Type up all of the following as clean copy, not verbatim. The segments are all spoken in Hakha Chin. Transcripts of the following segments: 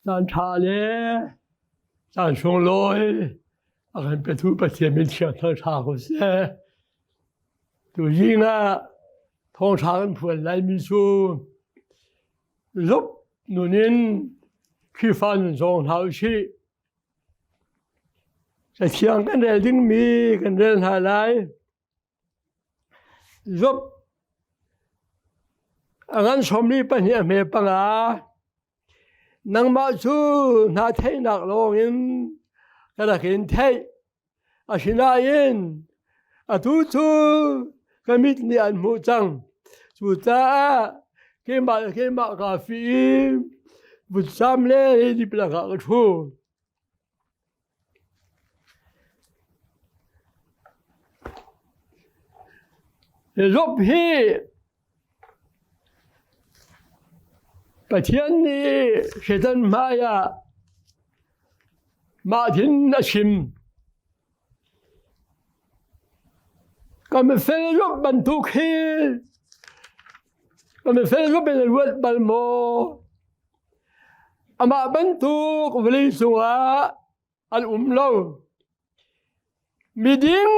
Caan ṭha le caan sunglawi a kan petu Pathian min thiang thangṭha ko seh. Tuzing ah thawngṭha kan phuan laimi cu Job nun in Khrihfa nun zong hna usih. Cathiang kan rel dingmi kan rel hna lai. Job a ngan sawmli pahnih a hme panga. Nangmah cu hna theihnak lawngin ka rak in theih. Asinain atu cu ka mit nih an hmuh cang. Cucaah keimah le keimah kaa fih i vutcam le dip lakah ka ṭhu. Job hi Pathian nih Satan hmaiah mah thin a chim. Ka mifel Job bantuk hi ka mifel Job in ruat bal maw? Amah bantuk vawlei cungah an um lo. Miding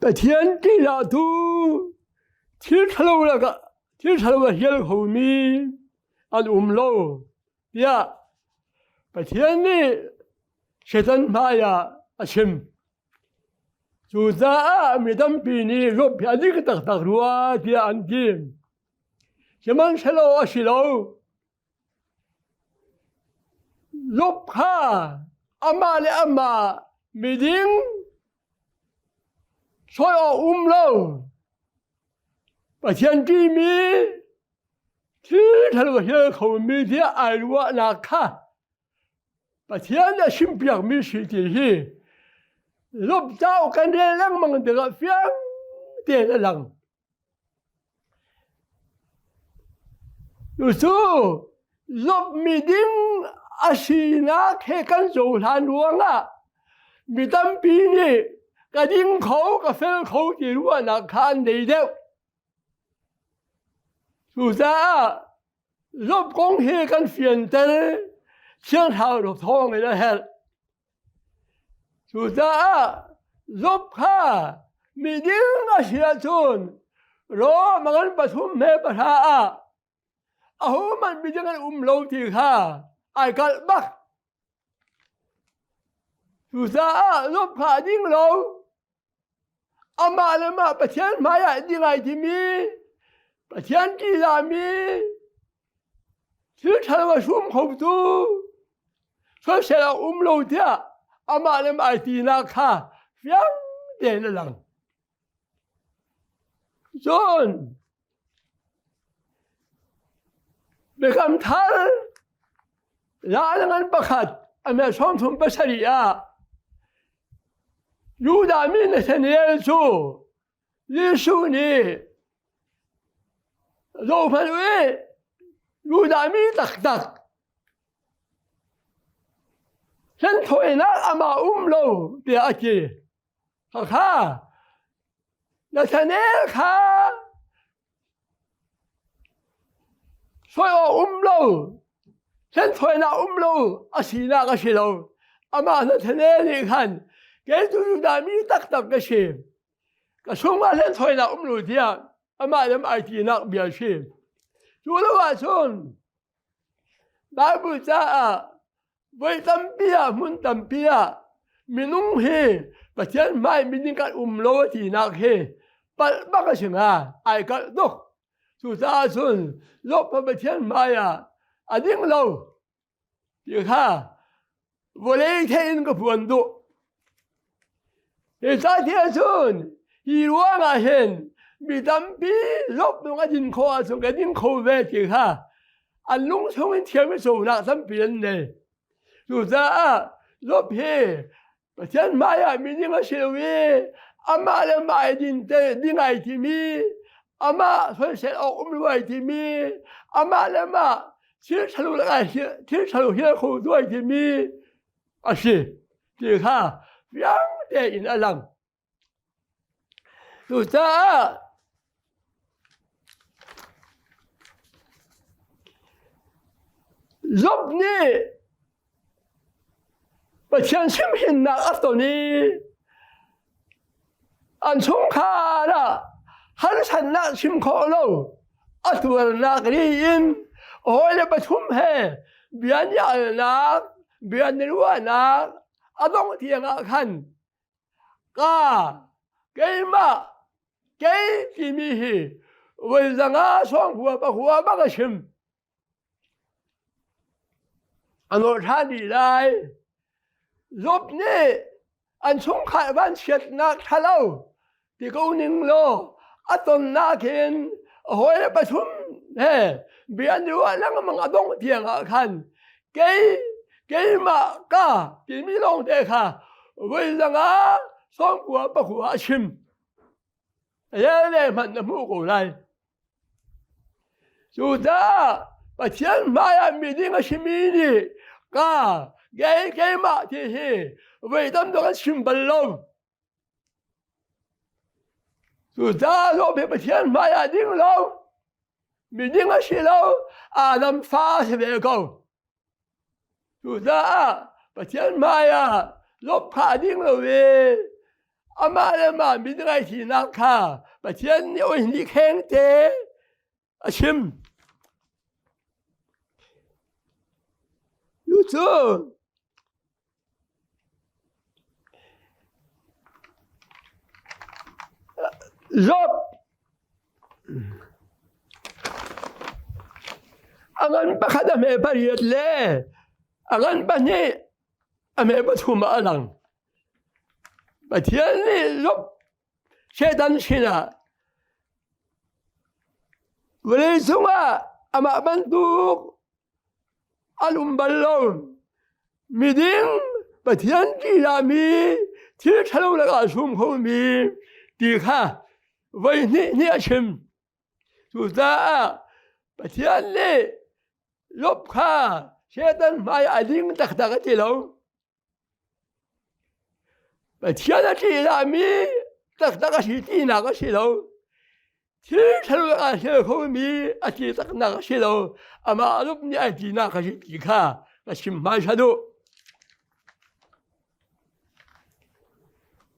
Pathian ṭihzahtu thil ṭhalo lakah thil ṭhalo a hial khomi an um lo tiah Pathian nih Satan hmaiah a chim. Cucaah mi tampi nih Job hi a dik taktak rua tiah an ti. Sihmanhsehlaw a si lo. Job kha amah le amah miding soi awk um lo. Pathian ṭihmi thil ṭhalo a hial khomi tiah ai ruahnak kha Pathian a chimpiakmi si ti hi Job cauk kan rel lengmang tikah fiang tein a lang. Cucu zomhmi ding a sinak he kan cohlan ruangah mi tampi nih ka ding kho, ka fel kho ti ruahnak kha an nei deuh. Cucaah Job kong hi kan fianter Thiang Thlarau thawng in a herh. Cucaah Job kha miding a si ahcun Rom a ngan pathum he pahra ah ahohmanh miding an um lo ti kha ai kalh bak. Cucaah Job kha a ding lo. Amah le mah Pathian hmaiah ding ai timi Pathian ṭihzahmi thil ṭhalo a hrum khotu soisel a um lo tiah amah le mah ai tinak kha fiang tein a lang. Cun Biakam thar la ngan pakhat a me 37 ah Judah mi Nathaniel cu Jesuh nih zohhmanh u i Judah mi taktak hlenthawinak amah um lo tiah a ti. Khakha Nathanael kha soi awk um lo, hlenthawinak um lo a sinak a si lo. Amah Nathanael nih khan kei cu Judah mi taktak ka si. Ka chungah hlenthawinak um lo tiah amah le ai tinak bia a si. Cu lo ahcun Bible caah voi tampi ah hmun tampi ah minung hi Pathian hmai minung kan um lo a tinak hi palh bak a si hnga ai kalh tuk cucaah cun Job Pathian hmai ah a ding lo ti kha vawlei theih in ka phuan duh. Zeicahtiah cun hi ruangah hin mi tampi lawmhnung a din khawh ahcun ka ding kho ve ti kha an lung chungin thiam i conak tampi an nei. Cucaah Job hi Pathian hmaiah miding a si lo i amah le mah i din te ding ai timi amah soisel awk um lo ai timi amah le mah thil ṭhalo thil ṭhalo hial kho duai timi a si ti kha fiang tein a lang. Cucaah Job nih Pathian chimhrinnak a ton i an chungkhar ah harsatnak chim khawh lo a tuarnak ri in hawile pathum he bia an i alnak bia an i ruahnak a dongh tiang ah khan ka keimah kei timi hi voi zanga sawngkhua pakua bak a chim. A nawl ṭhan dih lai. Job nih an chungkhar vanchiatnak ṭhalo ti ko ning law a tonnak hin a hawile pathum he bia an i ruah lengmang a dongh tiang ah khan kei keimah ka timi lawngte kha voi zanga sawmkua pakua a chim. Le hmanh na hmuh ko lai. Cucaah Pathian hmaiah miding a simi nih ka kei keimah ti hi voi tam tuk an chim bal lo. Cucaah lawm hi Pathian hmaiah ding lo, miding a si lo, Adam fa a si ve ko. Cucaah Pathian hmaiah lawmhkhah ding lo i amah le mah min ngaihthihnak kha Pathian nih oi hnih kheng te a chim. Cu Job a ngan pakhat a hme pariat le a ngan pahnih a hme pathum ah a lang. Pathian nih Job Satan sinah vawlei cungah amah bantuk an um bal lo. Miding Pathian ṭihzahmi thil ṭhalo lakah a sum khomi ti kha voi hnih hnih a chim. Cucaah Pathian nih Job kha Satan hmai a ding taktak a ti lo. Pathian a ṭihzahmi taktak a si tinak a si lo. Thil ṭhalo aa hel khomi a ti taknak a si lo. Amah rup nih ai tinak a si ti kha ka chim hmaisa duh.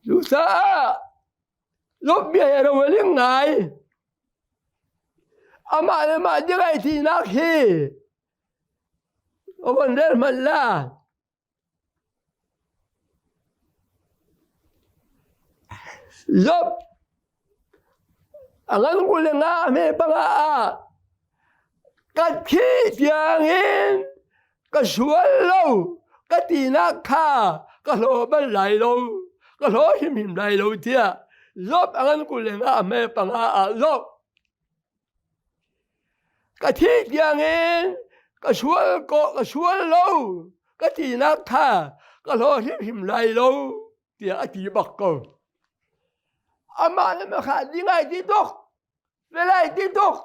Cucaah Job bia hi a ro a ling ngai. Amah le mah ding ai tinak hi a von rel hmanh la. Job a ngan kul le nga a hme panga ah ka thi tiangin ka sual lo ka tinak kha ka hlaw bal lai lo ka hlaw hrimhrim lai lo tiah Job a ngan kul le nga a hme panga ah Job Ka thih tiangin ka sual ko ka sual lo ka tinak kha ka hlaw hrimhrim lai lo tiah a ti bak ko. Amah le makha ding ai ti tuk, felai ti tuk.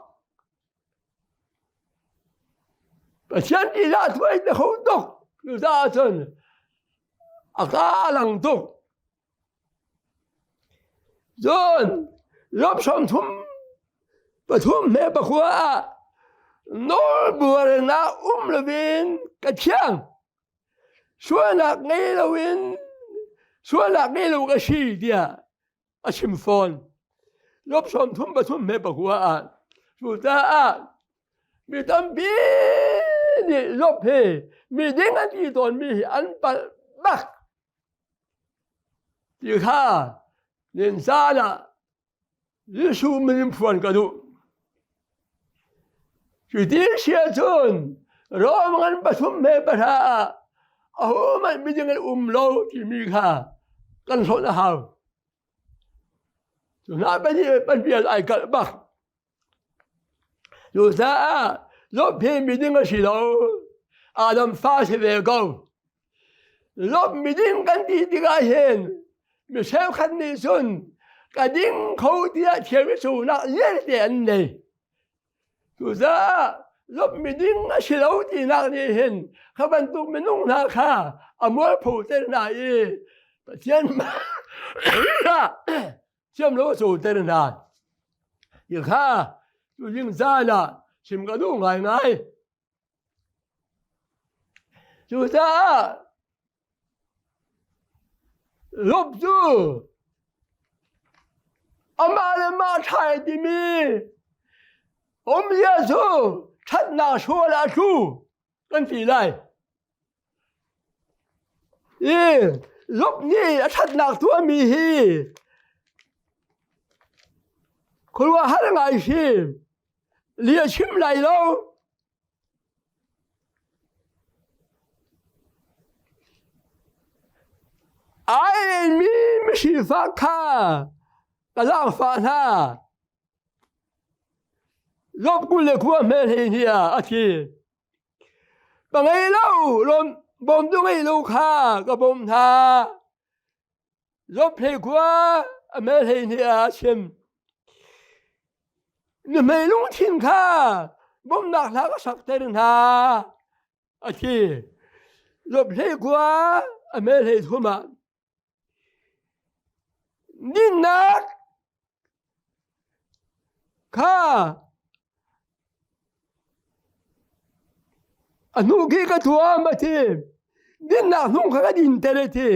Pathian ti lah thuai te kho tuk. Cucaah cun a ka a lang tuk. Cun Job 33 he pakua ah nawlbuarnak um loin ka thiang. Sualnak ngei loin sualnak ngei lo ka si tiah a chim fawn. Job 33 he pakua ah cucaah mi tampi nih Job hi miding an ti tawnmi hi an palh bak. Ti kha nin caan ah Jesuh min in phuan ka duh. Cuti si ahcun Rom ngan pathum he pahra ah ahohmanh miding an um lo timi kha kan hlawt a hau. Cu hna pahnih pan ai kalh bak. Cucaah Job hi miding a si lo. Adam fa si ve ko. Job miding kan ti tikah hin mi cheukhat nih cun ka ding kho tiah thiam i cunak vialte an nei. Cucaah Job miding a si lo tinak nih hin kha bantuk minung hna kha a mualpho ter hna i Pathian thiam lo a coter hna. Hi kha tuzing zan ah chim ka duh ngaingai. Cucaah Job cu amah le mah ṭhai timi umzia cu ṭhatnak sual ah a tlu kan ti lai. I Job nih a ṭhatnak tuahmi hi khuaruahhar ngai si. Li a chim lai lo. Ai mi misifak kha ka zaangfah hna. Job 29 hmel hi hi ah a thi. Ka ngei lo, bawmtu ngei lo kha ka bawmh hna. Job hlei khua a mel hlei hnih ah a chim. Nuhmei lungthin kha bawmhnak hla ka sakter hna a ti. Job hlei khua a mel hlei thum ah dinnak kha a hnu khi ka thuam a ti. Dinnak hnung kha ka dinter a ti.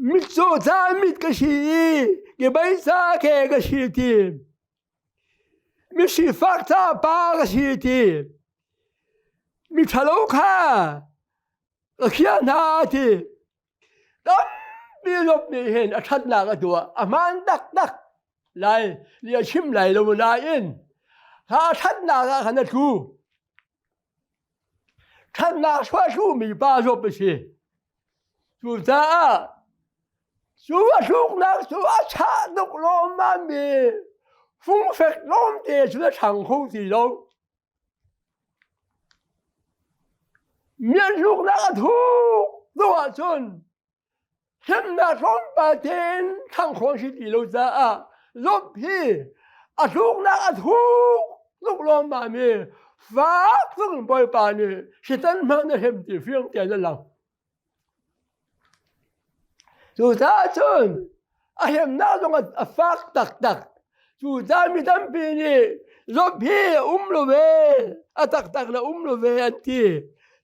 Mitcaw ca mit ka si i kebei ca ke ka si ti. Misifak ca pa ka si ti. Miṭhalo kha ka khiah hna a ti. Tampi lop nih hin a ṭhatnak a tuah. A hmaan taktak lai li a chim lai lo nain kha a ṭhatnak ah khan a tlu. Ṭhatnak chuahhlumi pa zawp a si. Cucaah cu a tluknak cu a chah tuk lawmmammi fungfek lawmte cu a ṭhang kho ti lo. Mian tluknak a thuk tuk ahcun Hremnak tlawmpal tein ṭhangkhawn si ti lo caah Job hi a tluknak a thuk tuk lawmmam i fak tuk in Bawipa nih Satan hmang na hrem ti fiang tein a lang. Cucaah cun a hremnak zong a fak taktak. Cucaah mi tampi nih Job hi a um lo ve, a taktak le um lo ve an ti.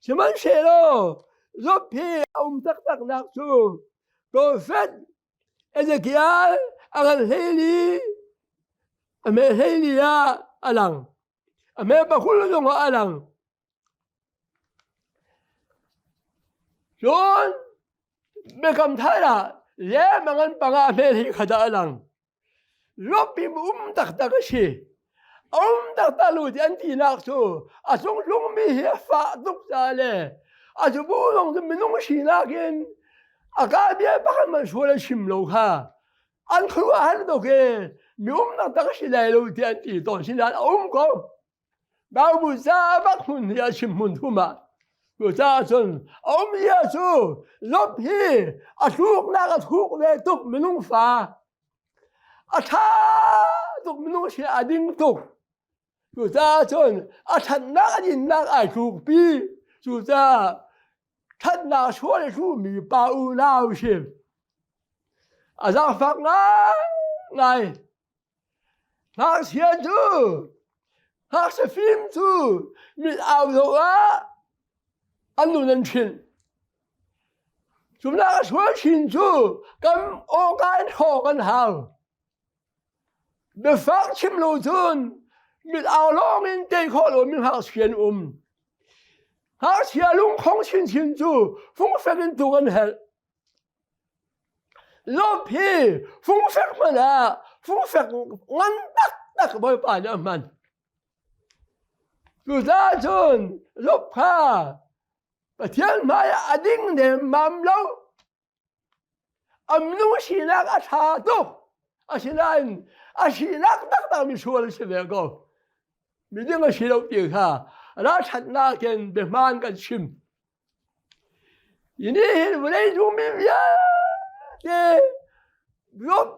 Sihmanhsehlaw Job hi a um taktaknak cu profet Ezekiel a ngan hleili a me hleili ah a lang. A me pakul zong ah a lang. Cun biakam thar ah le mangan panga a hmel hi khat ah a lang. Lawmhpi um taktak a si. A um taktak lu ti an tinak cu a cungtlungmi hi a fah tuk caah le a zubu zong cu minung sinak in a ka bia pakhat man sual a chim lo kha an khuaruah har tuk i mi um taktak a si lai lo ti an ti tawn sinain a um ko. Bible ca bak hmun hi a chim hmun thum ah cucaah cun a um zia cu Job hi a tluknak a thuk ve tuk minung fa a ṭha tuk minung si a ding tuk cucaah cun a ṭhatnak a dinnak ai tlukpi cucaah ṭhatnak sual a hlumi pa unau si a zaangfak ngaingai Ngakchia cu ngakchia fim cu mit au zoh ah an nun an ṭhinh. Cumnak a sual chin cu kan awka in hrawk an hau. Biafak chim lo cun mit au lawng in tei khawh lomi ngakchia an um. Ngakchia lungkhong chinchin cu fungfek in tuk an helh. Lawmh hi fungfek hmanh ah fungfek ngan taktak Bawipa nih a hman. Cucaah cun Job kha Pathian hmaiah a ding nemmam lo. A minung sinak a ṭha tuk. Asinain a sinak taktak mi sual a si ve ko. Miding a si lo ti kha ralṭhatnak in biahmaan kan chim. Hi nih hin vawleicung mi vialte Job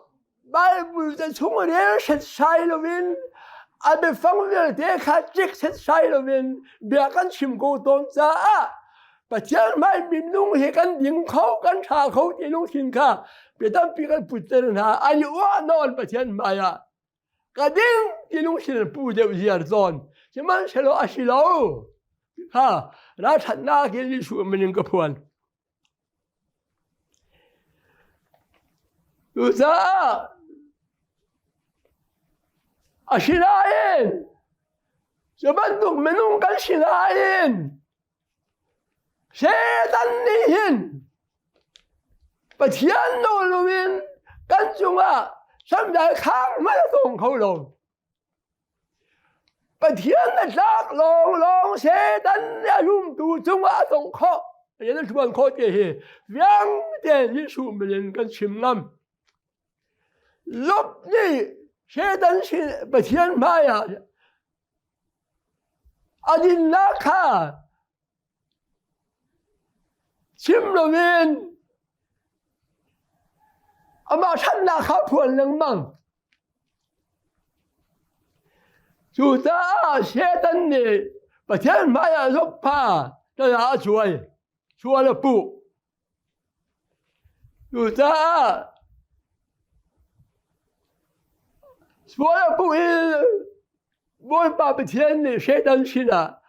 Bible ca chung rel setsai loin a biafang vialte kha cik setsai loin bia kan chim ko tawn caah Pathian hmai minung hi kan ding kho kan ṭha kho ti lungthin kha bia tampi kan putter hna an i uah nawn Pathian hmai ah ka ding ti lungthin pu deuh ziar tawn sihmanhsehlaw a si lo. Kha ralṭhatnak in Jesuh min in ka phuan. Cucaah asinain cu bantuk minung kan si nain Satan nih hin Pathian nawl loin kan cungah samdai khang hmanh a tawng kho lo. Pathian na tlak lawnglawng Satan nih a zumtu cungah a tongh khawh. Rian a ṭuan khawh ti hi fiang tein Jesuh min in kan chim ngam. Job nih Satan sin Pathian hmaiah a dinnak kha Chim loin amah ṭhatnak kha phuan lengmang. Cucaah Satan nih Pathian hmaiah zoppa tala a cuai, sual a puh. Cucaah sual a puh i Bawipa Pathian nih Satan sinah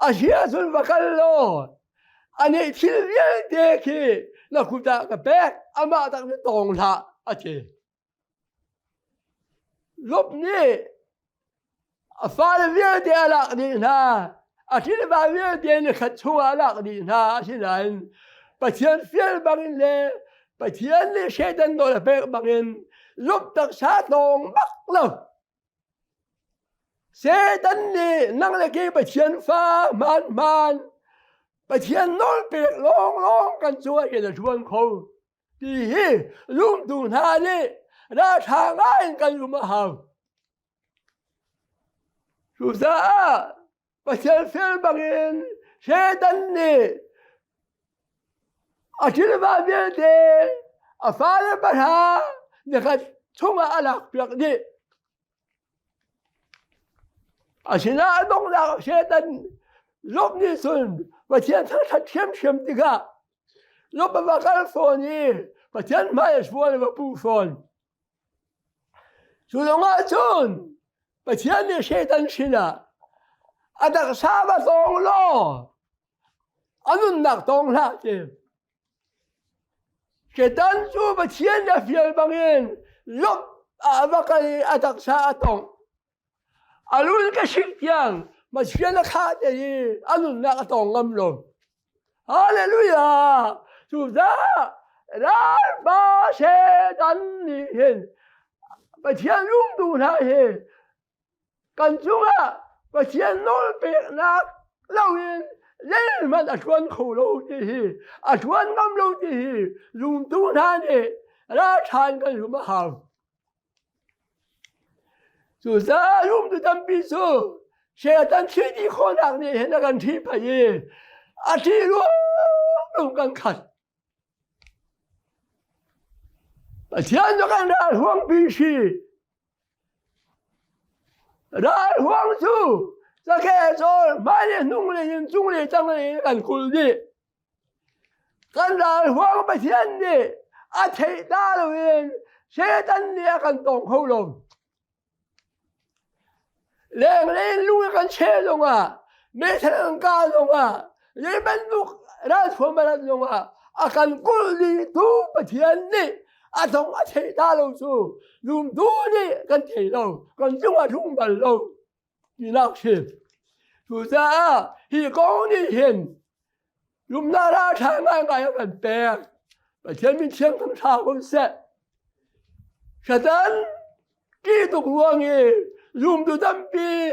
a si ahcun va kal law anih thil vialte khi na kut ah ka pek amah tak na tawng hlah a ti. Job nih a fale vialte a lak dih hna a ṭilva vialte nikhat chungah a lak dih hna asinain Pathian fial bangin le Pathian nih Satan nawl a pek bangin Job taksa tawng bak lo Satan nih nang le kei Pathian fa hmaanhmaan Pathian nawl pek lawnglawng kan cungah in a ṭuan kho ti hi zumtu hna nih ralṭha ngai in kan zum a hau. Cucaah Pathian fel bangin Satan nih a ṭilva vialte a fale pahra nikhat chungah a lakpiak dih. Asinain a donghnak Satan Job nih cun Pathian thangṭhat ṭhiamṭhiam tikah Job a va kal fawn i Pathian hmai a sual va puh fawn. Cu lawngah cun Pathian nih Satan sinah a taksa va tawng law a nunnak tawng hlah ti. Satan cu Pathian a fial bangin Job ah va kal i a taksa a tawngh. A lun ka sik tiang Pathian a khah te i a nunnak a tawng ngam lo. Hallelujah! Cucaah ralpa Satan nih hin Pathian zumtu hna hi kan cungah Pathian nawlpeknak loin zeihmanh a ṭuan kho lo ti hi a ṭuan ngam lo ti hi zumtu hna nih ralṭha in kan zum a hau. Cucaah zumtu tampi cu Satan thil ti khawhnak nih hin a kan ṭhihphaih i a ṭih ruangruang kan khat. Pathian cu kan ralhuangpi si. Ralhuang cu cakeh cawl hmai le hnung lei in cung le tang lei in kan kulh dih. Kan ralhuang Pathian nih a theih ta loin Satan nih a kan tawng kho lo. Lenglei in lung kan cheh zongah meithal an kah zongah zei bantuk ralthuam a rat zongah a kan kulh dihtu Pathian nih a thong a theih ta lo cu zumtu nih kan thei lo kan cungah tlung bal lo tinak si. Cucaah hi kong nih hin Zumnak ralṭha ngaingai a kan pek. Pathian min thiang kan thla ko seh. Satan ṭih tuk ruang i zumtu tampi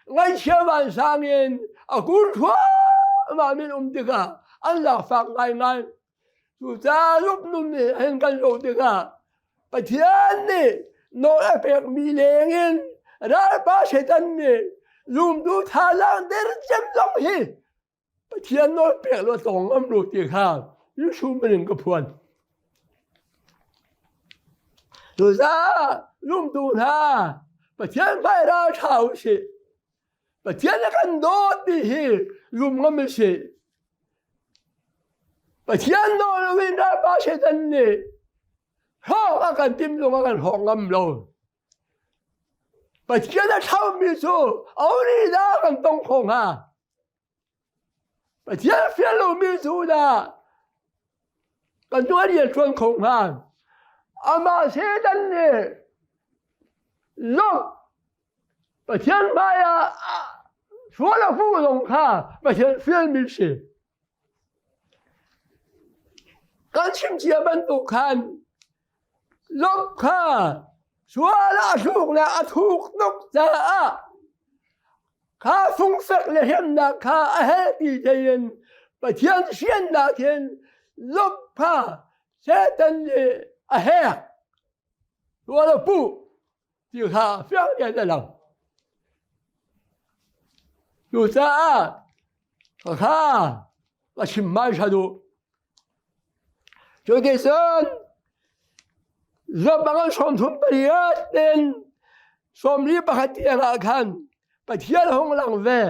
ngaihchia vansang in a kun thluahmah min um tikah an zaangfak ngaingai. Cucaah zumhnun nih hin kan zoh tikah Pathian nih nawl a pekmi lengin ralpa Satan nih zumtu thazaang der cem zong hi Pathian nawl pek lo tawng ngam lo ti kha Jesuh min in ka phuan. Cucaah zumtu hna Pathian hmai ral ṭha u sih. Pathian a kan dawt ti hi zum ngam u sih. Pathian nawl loin ralpa Satan nih hrawk a kan timh zong a kan hrawk ngam lo. Pathian a thlaumi cu aho nih dah kan tong khawh hnga? Pathian fial lomi cu dah kan tuah rian ṭuan kho hnga. Amah Satan nih lawmh Pathian hmai ah sual a hmuh zong kha Pathian fialmi si. Kan chim cia bantuk khan lawmh kha sual a thluk le a thuk tuk caah kha fungfek le hremnak kha a hel ti tein Pathian siannak hin lawmh kha Satan nih a hek sual a puh ti kha fiang tein a lang. Cucaah kha ka chim hmaisa duh. Cuticun Job 38 in 41 tiang ah khan Pathian hung lang ve.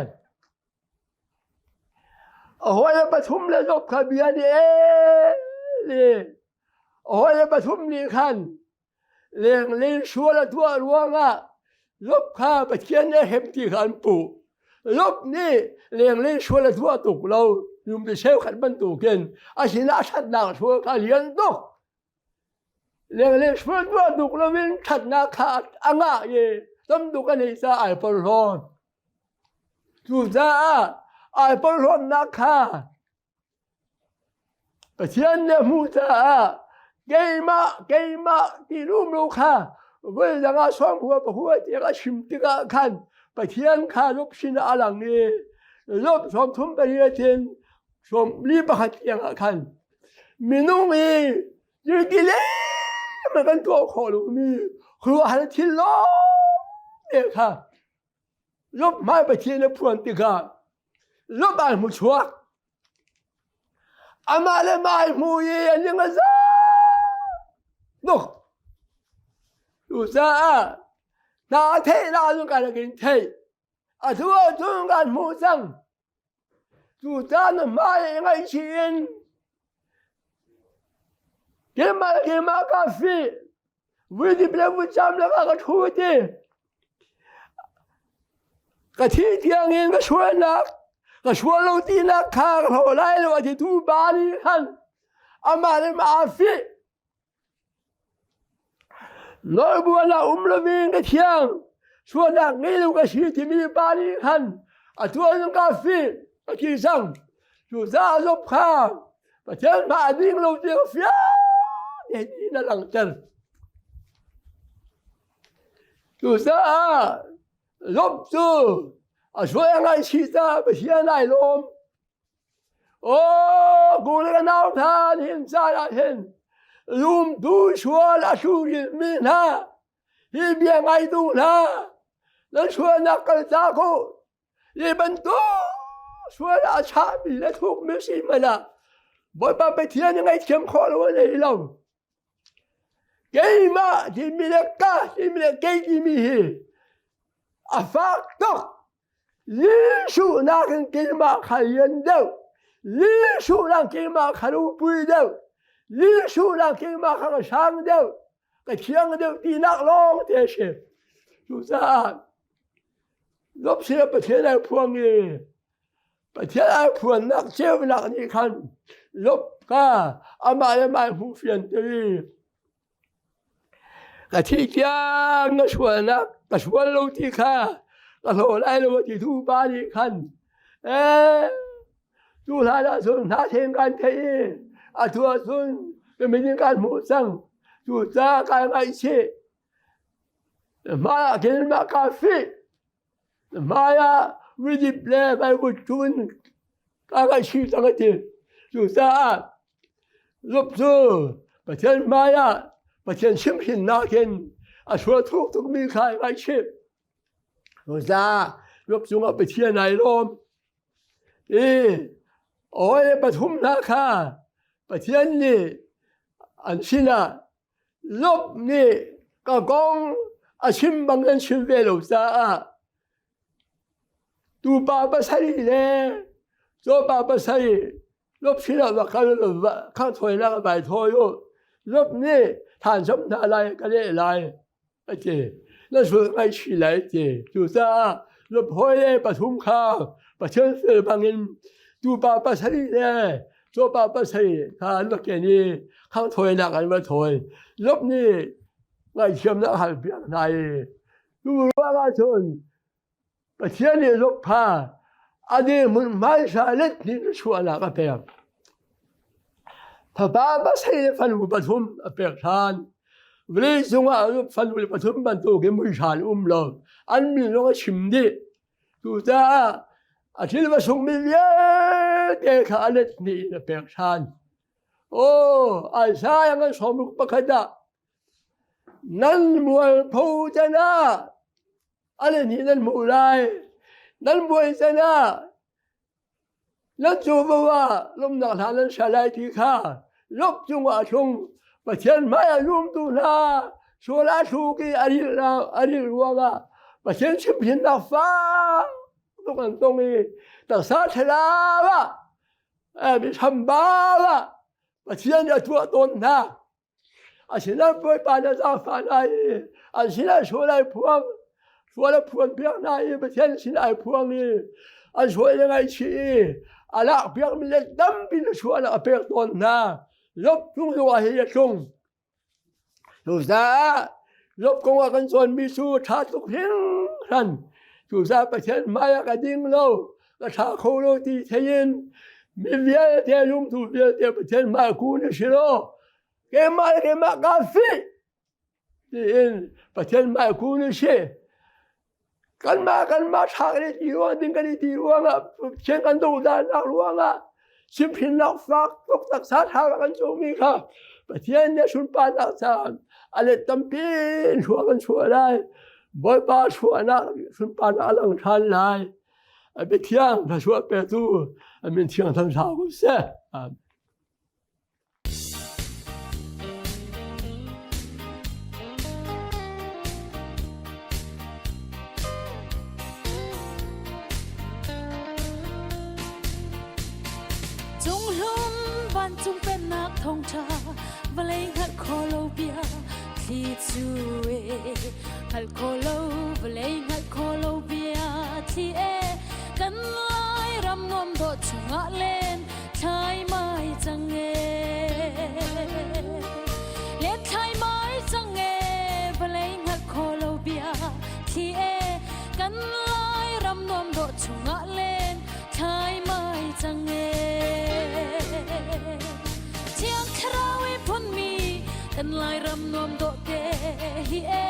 A hawi le pathum le Job kha bia nih ee a hawi le pathum nih khan lenglei sual a tuah ruangah Job kha Pathian nih a hrem ti kha an puh. Job nih lenglei sual a tuah tuk lo. Yumpi cheukhat bantukin a sinah a ṭhatnak sual kha lian tuk. Lenglei sual tuah tuk loin ṭhatnak kha a ngah i tam tuk a neih caah ai porhlaw. Cucaah ai porhlawtnak kha Pathian nih a hmuh caah keimah keimah ti rumro kha voidang ah sawmhua pahua tiang a chim tikah khan Pathian kha Job sinah a lang i Job 38 in 41 tiang ah khan minung i zeiti lem kan tuah khawh lomi khuaruahhar thil lawng te kha Job hmai Pathian a phuan tikah Job ai hmu chuak. Amah le mah ai hmu i a ning a za tuk. Cucaah hna theih la cun kan rak in theih. A tu ahcun kan hmuh cang. Cucaah na hmai i ngaihchih in keimah le keimah kaa fih. Vui le vuicam lakah ka ṭhu ti. Ka thi tiangin ka sualnak, ka sual lo tinak kha ka hlaw lai lo a ti tu pa nih khan amah le mah aa fih. Nawlbuan ah um loin ka thiang, sualnak ngei lo ka si timi pa nih khan a tuan ka fih a ti cang. Cucaah Job kha Pathian hmai a ding lo ti ka fiang tein a langhter. Cucaah Job cu a sual a ngaihchih caah Pathian ai lawm. Aw, ku le ka nau hna nihin caan ah hin lumtu sual a hlu mi hna hi bia ngaitu hna nan sualnak kal ta ko Hi bantuk sual a chahmi le thukmi si hmanh ah Bawipa Pathian nih ngaihthiam khawh lo a nei lo. Keimah timi le ka timi le kei timi hi a fak tuk. Jesuh nakin keimah kha lian deuh. Jesuh nak keimah kha ropui deuh. Jesuh nak keimah kha ka sang deuh. Ka thiang deuh tinak lawng te a si. Cucaah Job sinah Pathian ai phuang i Pathian ai phuannak ceunak nih khan Job kha amah le mah hmuh fianter i ka thih tiang na sualnak ka sual lo ti kha ka hlaw lai lo ti tu pa nih khan ee cu hlan ah cun hna theng kan theih i atu ah cun ka min in kan hmuh cang cucaah kai ngaihchih Hmai ah khin mah kaa fih. Hmai ah ridip le vaivut cun kaa ngaihchih cang a ti. Cucaah Job cu Pathian hmai ah Pathian chimhhrinnak in a sual thuk tukmi kha ai ngaihchih. Cucaah Job cungah Pathian ai lawm. I hawi le pathum hna kha Pathian nih an sinah Job nih ka kong a chim bang an chim ve lo caah tupa pasarih le cawpa pasarih Job sinah va kal khang thawinak vai thawi u. Job nih than hna lai ka leh lai a ti. Na sul ngaihchih lai ti. Cucaah Job hawi le pathum kha Pathian fel bangin Tupa pasarih le cawpa pasarih kha an va ken i khanghthawinak an va thawi. Job nih ngaihthiamnak a halpiak hna i cu ruangah cun Pathian nih Job kha a dirhmun hmaisa let hnih chuahnak a pek. Fapa pasarih le fanu pathum a pek ṭhan. Vawlei cungah fanu le pathum bantukin muihran um lo. An min zong a chim dih. Cucaah a thil va sungmi vialte kha a let hnih in a pek ṭhan. Aw, Isaiah ngan sawmruk pakhat ah nan mualpho can ah a let hnih nan hmuh lai. Nan buai can ah Nan cu ah lawmhnak hla nan sa lai ti kha lop cungah a thlung. Pathian hmaiah zumtu hna sual a thluk i a rilh ruangah Pathian chimhhrinnak fak tuk an tong i taksa thlarau ah mithambau ah Pathian nih a tuah tawn hna. Asinain Bawipa na zaangfah hna i an sinah sual ai phuang, sual a phuan piak hna i Pathian sin ai phuang i an sual le ngaihchih i a lak piakmi le tampi na sualnak a pek tawn hna. Job cung zongah hi a tlung. Cucaah Job kong ah kan cawnmi cu ṭha tuk hringhran. Cucaah Pathian hmaiah ka ding lo, ka ṭha kho lo ti thei in mi vialte zumtu vialte Pathian hmai kun a si lo. Keimah le keimah kaa fih tiin Pathian hmai kun a si. Kanmah kanmah ṭha kan i ti ruang ding kan i ti ruangah Pathian kan dohdannak ruangah chimhhrinnak fak tuk taksa ṭha kan cawmi kha Pathian nih sunparnak caah a let tampi in thlua kan chuah lai. Bawipa chuahnak sunparnak a lang ṭhan lai. A biathiang thluachuah petu a min thiang thangṭha ko seh. Amen. Cunghlum vancung pennak thawngṭha vawlei hngalh kho lo bia thli cu e hngalh kho lo vawlei hngalh kho lo bia thli e kan lai ram nuam dawh chungah len thlai mai cang e len thlai mai cang e vawlei hngalh kho lo bia thli e kan lai ram nuam dawh chungah len thlai mai cang e Thiang Thlarau i phunmi kan Lairam nuam dawh te hi e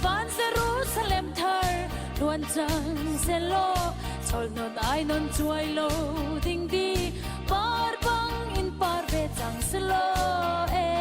van Jerusalem thar luan cang selaw chol non ai non chuai lo ding di par bang in par ve cang selaw e.